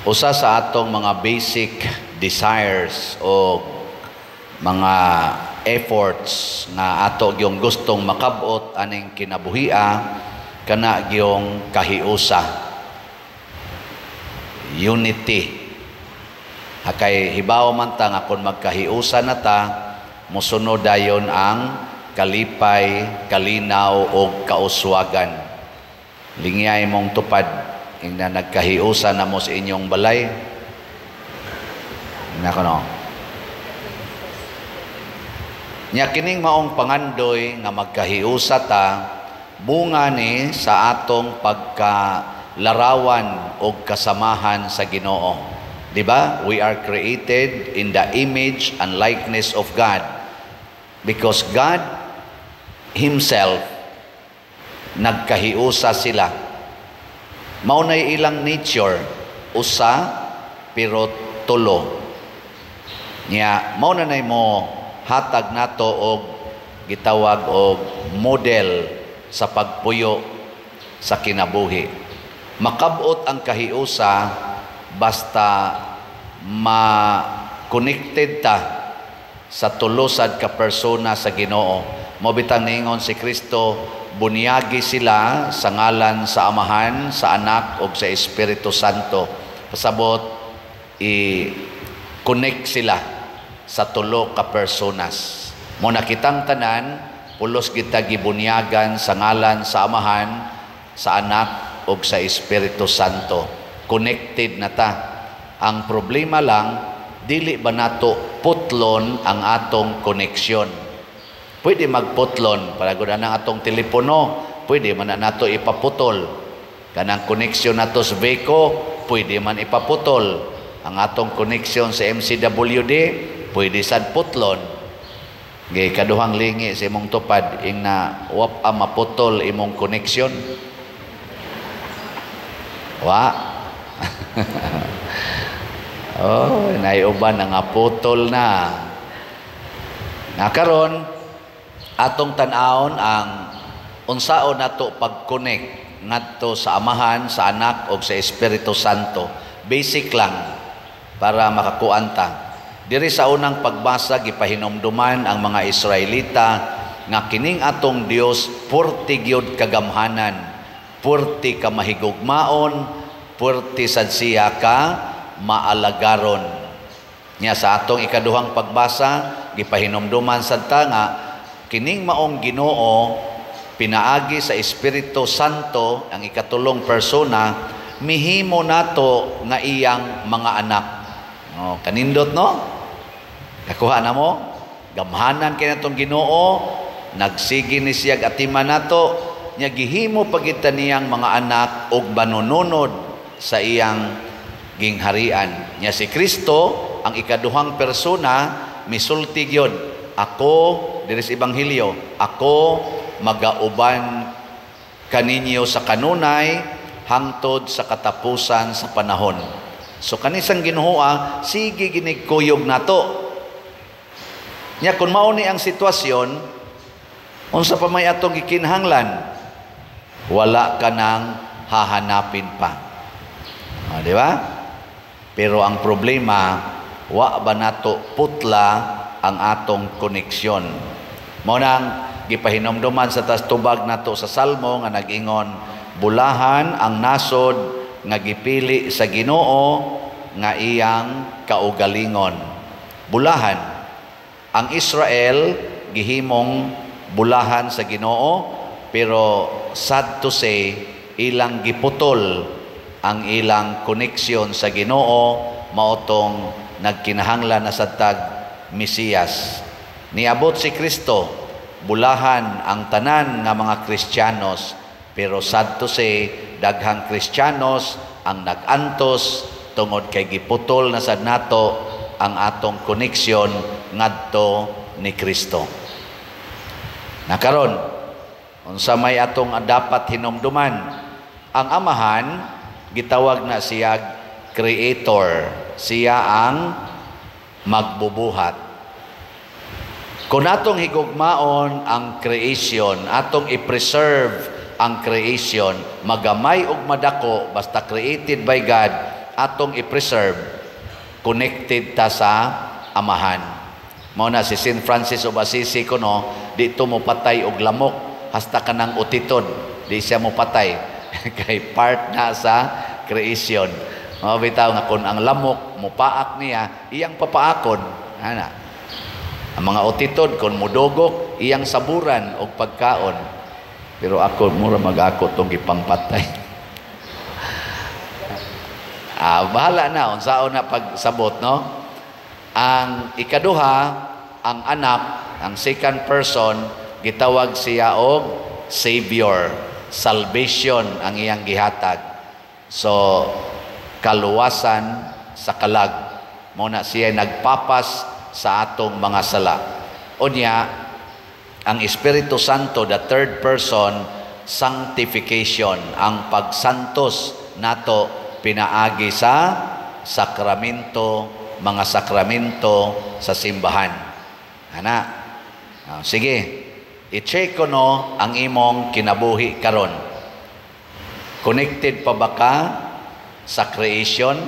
Usa sa atong mga basic desires o mga efforts nga ato gyung gustong makabot aning kinabuhia kana gyung kahiusa, unity. Kay hibaw man ta nga kon magkahiusa na ta, mosunod dayon ang kalipay, kalinaw ug kauswagan. Lingyay mong tupad ingna nagkahiusa na mo sa inyong balay. Nako no. Nya kining maong pangandoy nga magkahiusa ta, bunga ni sa atong pagkalarawan og kasamahan sa Ginoo. Di ba? We are created in the image and likeness of God. Because God Himself, nagkahiusa sila. Mao nay ilang nature, usa pero tulo. Nya mao na nay mo hatag nato og gitawag og model sa pagpuyo sa kinabuhi. Makabot ang kahiusa basta ma-connected ta sa tulo sad ka persona sa Ginoo. Mao bitang niingon si Kristo, bunyagi sila sa ngalan sa Amahan, sa Anak ug sa Espiritu Santo. Pasabot i-connect sila sa tulo ka personas. Mo nakitang tanan pulos kita gibunyagan sa ngalan sa Amahan, sa Anak ug sa Espiritu Santo. Connected na ta. Ang problema lang, dili ba nato putlon ang atong koneksyon? Pwede magputlon, para gud ang atong telepono, pwede man na nato ipaputol. Kanang koneksyon nato sa VECO, pwede man ipaputol. Ang atong koneksyon sa MCWD, pwede sad putlon. Gay kaduhang lingi sa imong tupad ing na wap a maputol imong koneksyon. Wa. Oh, naiuban na nga putol na. Nga karon atong tan-awon ang unsaon nato pag-connect ngadto sa Amahan, sa Anak ug sa Espiritu Santo. Basic lang para makakuan ta. Diri sa unang pagbasa, gipahinumduman ang mga Israelita nga kining atong Dios purti gyud kagamhanan, purti ka mahigugmaon, purti sad siya ka maalagaron. Nya sa atong ikaduhang pagbasa, gipahinumduman sad ta nga kining maong Ginoo pinaagi sa Espiritu Santo, ang ikatulong persona, mihimo nato nga iyang mga anak. Oh, kanindot no? Nakuha na mo? Gamhanan kay natong Ginoo, nagsige ni siya atiman nato, nya gihimo pagita niyang mga anak og manununod sa iyang gingharian. Nya si Kristo, ang ikaduhang persona, misulti gyud, ako diri sa Ebanghelyo, ako magauban kaninyo sa kanunay hangtod sa katapusan sa panahon. So kanisang Ginoo sige ginikuyog nato. Nya kun mao ni ang sitwasyon, unsa pa may atong gikinahanglan? Wala ka nang hahanapin pa. O, di ba? Pero ang problema, wa ba nato putla ang atong koneksyon? Mao nang gipahinumduman sa tas tubag nato sa Salmo nga nag-ingon, bulahan ang nasod nga gipili sa Ginoo nga iyang kaugalingon. Bulahan. Ang Israel gihimong bulahan sa Ginoo, pero sad to say, ilang giputol ang ilang koneksyon sa Ginoo, maotong nagkinahanglan na sad tag Mesiyas. Niabot si Kristo, bulahan ang tanan nga mga Kristiyanos, pero sad to say, daghang Kristiyanos ang nag-antos tungod kay giputol na sad nato ang atong koneksyon ngadto ni Kristo. Nakaron, unsa may atong dapat hinumduman? Ang Amahan gitawag na siya creator, siya ang magbubuhat. Kung atong higugmaon ang creation, atong i-preserve ang creation, magamay og madako, basta created by God, atong i-preserve, connected ta sa Amahan. Mao na si Saint Francis of Assisi kuno, dito mo patay og lamok hasta kanang utitod, di siya mo patay kay part na sa creation. Mao bitaw nga kun ang lamok mopaak niya, iyang papaakon ana. Ang mga utitod kun mudugok, iyang saburan og pagkaon. Pero ako mura mag-ako tong gipangpatay. Bahala na unsaon na pagsabot, no? Ang ikaduha, ang anak, ang second person, gitawag siya og Savior, salvation ang iyang gihatag. So kaluwasan sa kalag. Mao na siya nagpapas sa atong mga sala. Unya, ang Espiritu Santo, the third person, sanctification, ang pagsantos nato pinaagi sa sakramento, mga sakramento sa simbahan. Ana. Sige, i-check ko no ang imong kinabuhi karon. Connected pa ba ka sa creation?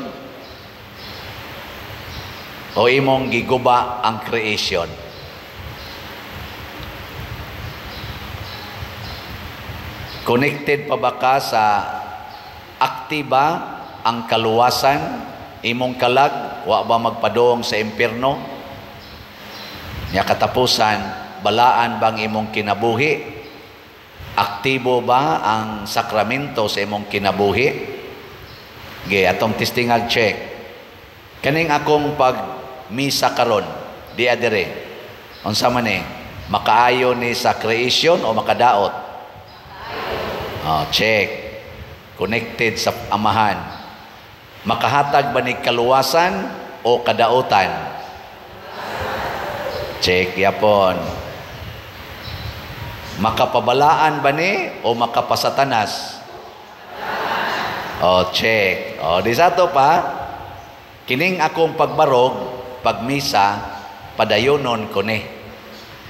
O imong giguba ang creation? Connected pa ba ka sa aktiba ang kaluwasan? Imong kalag, wa ba magpadong sa impierno? Nya katapusan, balaan bang imong kinabuhi? Aktibo ba ang sakramento sa imong kinabuhi? Ge, atong testingag check. Kaning akong pagmisa karon, di adere. Unsa man ni? Makaayo ni sa creation o makadaot? Oh, check. Connected sa Amahan. Makahatag ba ni kaluwasan o kadautan? Check yapon. Makapabalaan ba ni o makapasatanas? Oh, check. Oh, di sa ato pa, kining akong pagbarog, pagmisa, padayonon ko ni.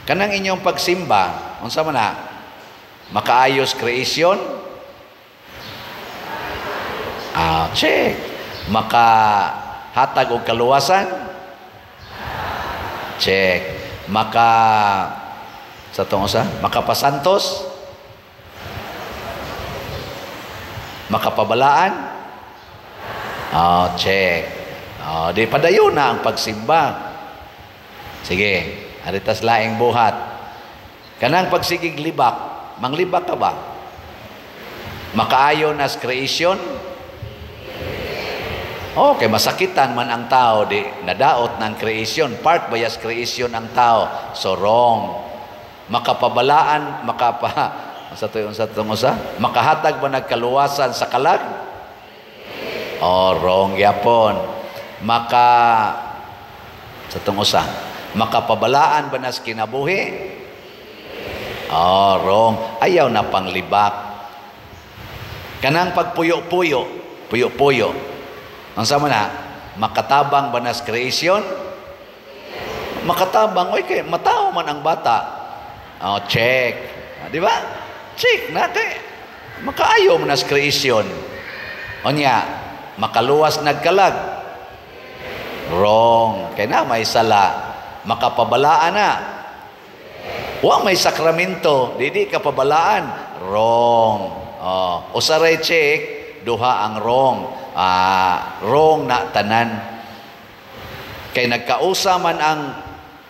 Kanang inyong pagsimba, unsa man na? Makaayos creation? Ah, check. Makahatag og kaluwasan? Check. Maka sa tong usa, makapasantos? Makapabalaan? Oh, check. Oh, di padayon na ang pagsimba. Sige, aritas laing buhat. Kanang pagsigig libak, manglibak ka ba? Makaayo nas creation? Okay, masakitan man ang tao, di nadaot ng creation. Part bayas creation ang tao. So wrong. Makapabalaan, sa to sa usa, makahatag ba nagkaluwasan sa kalag? Oh, wrong yapon. Maka sa tong usa, makapabalaan ba nas kinabuhi? Oh, wrong. Ayaw na panglibak. Kanang pagpuyo-puyo, puyo-puyo. Ang sama na, makatabang ba nas creation? Makatabang, oy, kay matao man ang bata. Oh, check. Ah, di ba? Check na kay makaayo man nas creation. Onya, makaluwas nagkalag? Wrong. Kay na may sala. Makapabalaan na. Wa may sakramento, di ka pabalaan. Wrong. Oh, usaray check, duha ang wrong. Wrong na tanan. Kay nagkausa man ang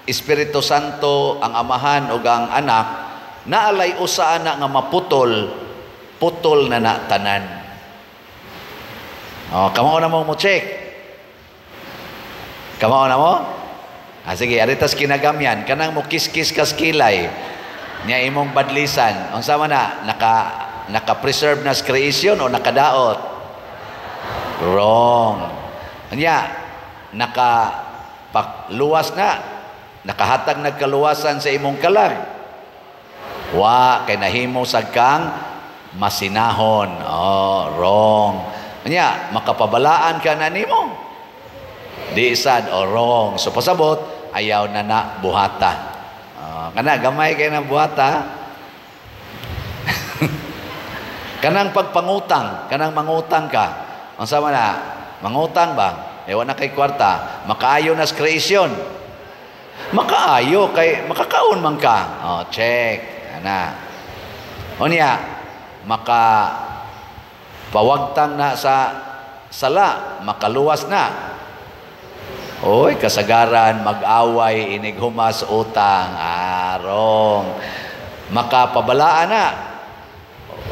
Espiritu Santo, ang Amahan ug ang Anak, naalay usa ana nga maputol, putol na na tanan. Oh, kamao na mo mo check. Kamao na mo? Ah, sige, aritas kinagamyan, kanang mo kiskis kas kilay nya imong badlisan. Unsa man na naka-preserve na sa creation o nakadaot? Wrong. Anya, nakapakluwas na, nakahatag nagkaluwasan sa imong kalag. Wa, kay nahimo sad kang masinahon. Oh, wrong. Anya, makapabalaan ka na nimo. Di sad o wrong. So pasabot, ayaw na na buhata. Oh, kana gamay kay na buhata. Kanang pagpangutang, kanang mangutang ka. Unsa man na? Mangutang ba? Wa na kay kwarta. Makaayo na sa creation. Makaayo kay makakaon man ka. Oh, check. Ana. Unya, maka pawagtang na sa sala, makaluwas na. Oy, kasagaran mag-away inig humas utang, arong. Makapabalaan na.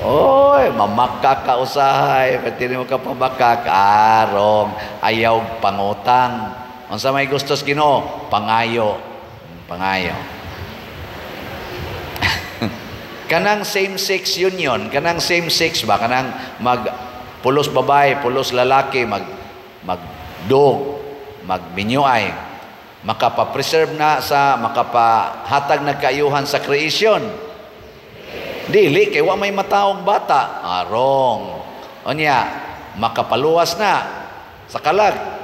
Oy, mamakak ka usahay, pati mo ka pamakak, arong. Ayaw pangutang. Unsa may gustos Ginoo? Pangayo. Pangayo. Kanang same-sex union, kanang same-sex ba, kanang mag pulos babae, pulos lalaki, magdog, magminyuay, makapa-preserve na sa, makapahatag na kaayuhan sa creation. Dili, kay wa may mataong bata. Ah, wrong. Unya, makapaluwas na sa kalag.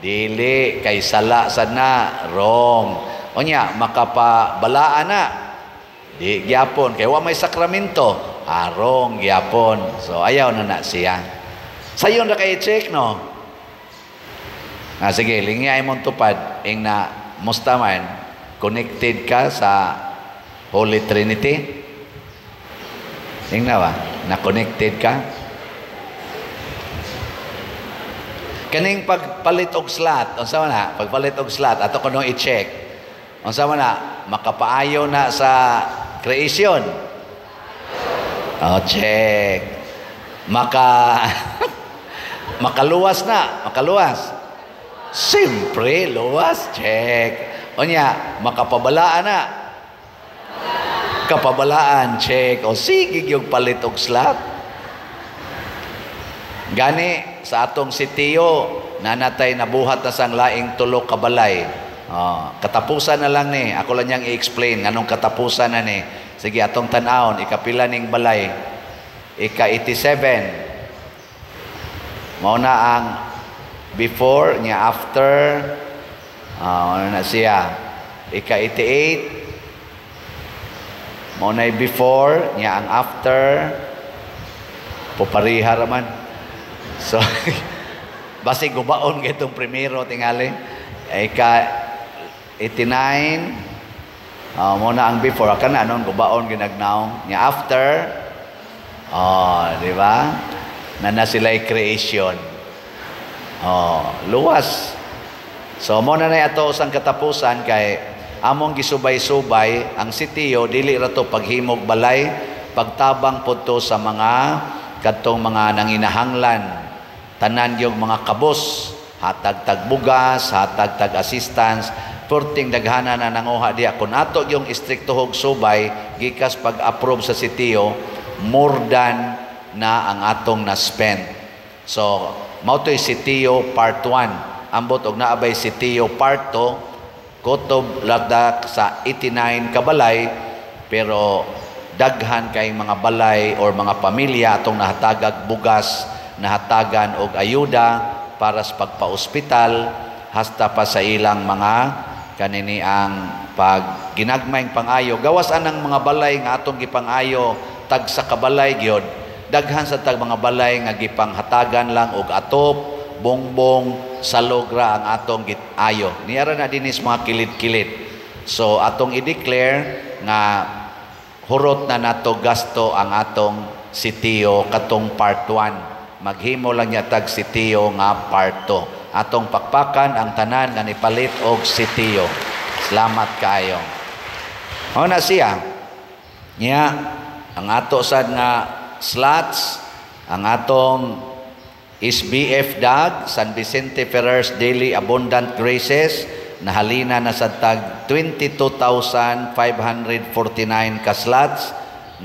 Dili, kay sala sad na. Wrong. Unya, makapabalaan na. Di gyapon, kay wa may sakramento. Ah, wrong gyapon. So, ayaw na na siya. Sayon ra kay check, no? Ah, sige, lingya imong tupad, ing na musta man, connected ka sa Holy Trinity? Ing na ba? Na connected ka? Kaning pagpalit og slot, unsa man na? Pagpalit og slot, ato kuno i-check. Unsa man na? Makapaayo na sa creation. Oh, check. Makaluwas na, makaluwas. Siyempre, luwas, check. Unya, makapabalaan na. Kapabalaan, check. O sige, yung palit og slot. Gani, sa atong sitiyo, nanatay nabuhat na sang laing tulo kabalay. Oh, katapusan na lang ni. Ako lang niyang i-explain anong katapusan na ni. Sige, atong tan-awon, ikapila ning balay. Ika-87. Mao na ang before, niya after, ano na siya, ika-88, mao na before, niya ang after, pupariha raman. So, basi gubaon gitong primero, tingali, ika-89, mao na ang before, aka na, anong gubaon ginagnaong, niya after, oh, di ba? Na na sila'y creation. Oh, luwas. So mo na na ato sang katapusan kay among gisubay-subay ang sitiyo dili ra to paghimog balay, pagtabang pud to sa mga kadtong mga nanginahanglan, tanan yung mga kabos, hatag tag bugas, hatag tag assistance, perting daghana na nanguha diya. Kun ato yung istrikto og subay gikas pag-approve sa sitiyo, more than na ang atong na-spend. So mao to'y sitiyo part 1. Ambot og naabay sitiyo part 2, kutob lagdak sa 89 kabalay, pero daghan kay mga balay or mga pamilya atong nahatagag bugas, nahatagan og ayuda para sa pagpa-ospital, hasta pa sa ilang mga kanini ang pag ginagmayng pangayo. Gawas anang mga balay nga atong gipangayo tag sa kabalay gyud, daghan sa tag mga balay nga gipanghatagan lang og atop, bongbong, salogra ang atong gitayo. Niyara na dinis mga kilid-kilid. So atong i-declare nga hurot na nato gasto ang atong sitiyo katong part 1. Maghimo lang niya tag sitiyo nga part 2. Atong pakpakan ang tanan nga nipalit og sitiyo. Salamat kaayo. Mao na siya. Nya ang ato sad nga slots, ang atong SBF DAG, San Vicente Ferrer's Daily Abundant Graces, nahalina na sa tag 22,549 ka slots,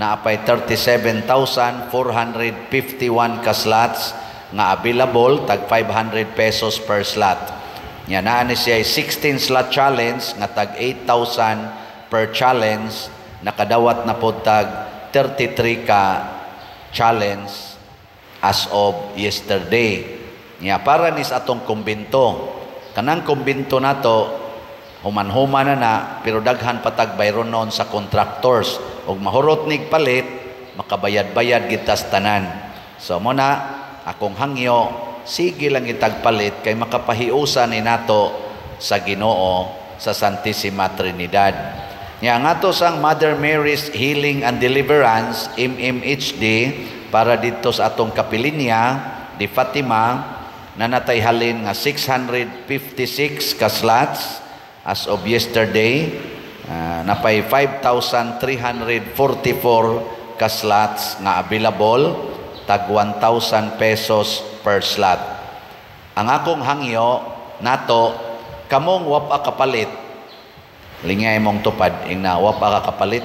naapay 37,451 ka slots nga available, tag 500 pesos per slot. Nya naa ni siya 16 slot challenge nga tag 8,000 per challenge, nakadawat na po tag 33 ka challenge as of yesterday. Nya para ni sa atong kumbinto. Kanang kumbinto nato human-human na na, pero daghan patag bayron noon sa contractors og mahurot nig palit, makabayad-bayad gitas tanan. So mo na akong hangyo sige lang itag palit kay makapahiusa ni nato sa Ginoo sa Santissima Trinidad. Nya ang ato sang Mother Mary's Healing and Deliverance, MMHD, para dito sa atong kapilinya di Fatima, na natay halin nga 656 ka slots as of yesterday, napay 5,344 ka slots nga available, tag 1,000 pesos per slot. Ang akong hangyo nato, kamong wa pa kapalit, lingay mong tupad, ing na wa pa ka kapalit.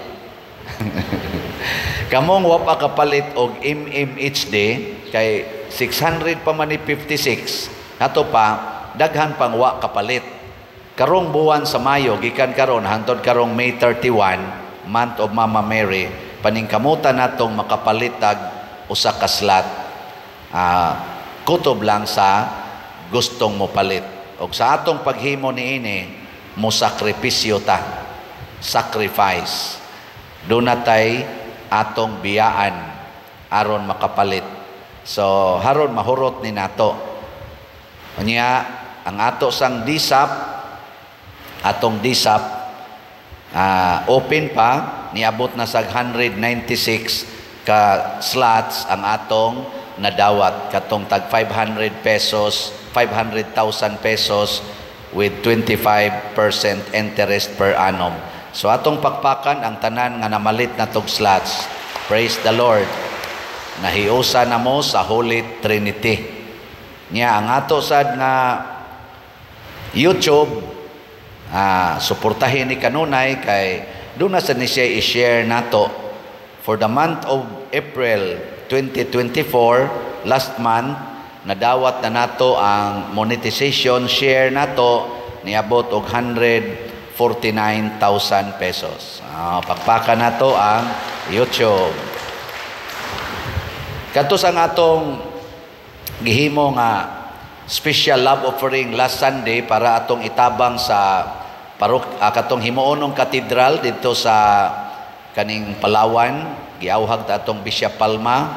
Kamong wa pa kapalit og MMHD kay 600 pa man ni 56. Ato pa daghan pang wa kapalit. Karong buwan sa Mayo, gikan karon hantod karong May 31, month of Mama Mary, paningkamutan natong makapalit tag usa ka slot. Kutob lang sa gustong mo palit. Og sa atong paghimo niini, mo sakripisyo ta. Sacrifice. Doon natay atong biyaan aron makapalit. So haron mahurot ni nato. Unya ang ato sang DSAP, atong DSAP open pa, niabot na sa 196 ka slots ang atong nadawat katong tag 500 pesos, 500,000 pesos with 25% interest per annum. So atong pakpakan ang tanan nga namalit na tog slots. Praise the Lord. Nahiusa na mo sa Holy Trinity. Nya ang ato sad nga YouTube, suportahin ni kanunay kay doon na sa ni siya i-share nato. For the month of April 2024, last month, nadawat na nato ang monetization share nato, niabot og 149,000 pesos. Pakpakan nato ang YouTube. Kadto sa atong gihimo nga special love offering last Sunday para atong itabang sa parok, katong himuonong katedral didto sa kaning Palawan, giawhag ta atong Bishop Palma,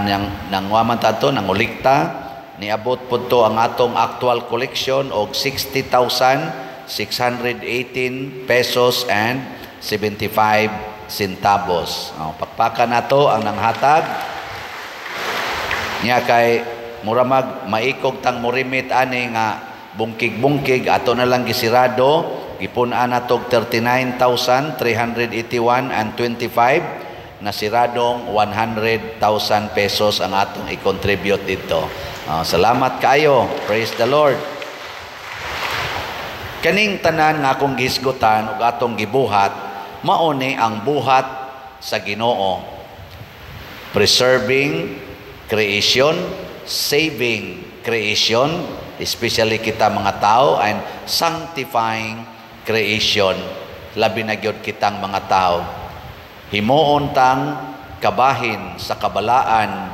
nang nangwaman ta ato nangolekta, niabot pud to ang atong actual collection og 60,618 pesos and 75 centavos. Oh, pakpakan nato ang nanghatag niya kay mura mag maikog tang morimit ani nga bungkig-bungkig, ato na lang gisirado, gipun-an nato og 39,381 and 25 na siradong 100,000 pesos ang atong i-contribute dito. Salamat kaayo. Praise the Lord. Kaning tanan nga akong gihisgutan ug atong gibuhat, mao ni ang buhat sa Ginoo. Preserving creation, saving creation, especially kita mga tao, and sanctifying creation, labi na gyud kitang mga tao. Himuon tang kabahin sa kabalaan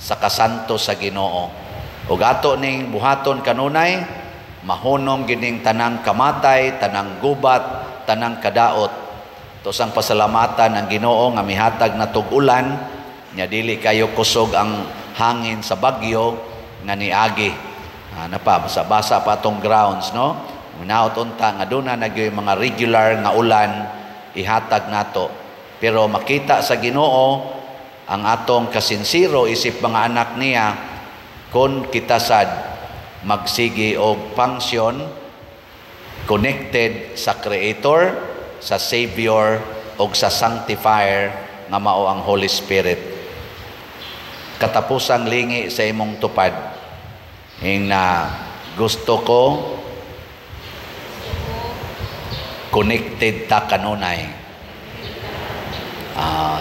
sa kasanto sa Ginoo. Ug ato ning buhaton kanunay, mahunong gining tanang kamatay, tanang gubat, tanang kadaot. Tosang pasalamatan ang Ginoo nga mihatag na tug-ulan nya dili kayo kusog ang hangin sa bagyo nga niagi. Napa basa-basa pa atong grounds, no? Minaot unta nga duna na gyud mga regular nga ulan ihatag nato. Pero makita sa Ginoo ang atong kasinsiro isip mga anak niya kon kita sad magsigi og function connected sa Creator, sa Savior og sa Sanctifier nga mao ang Holy Spirit. Katapusang lingi sa imong tupad, ing na gusto ko connected ta kanunay.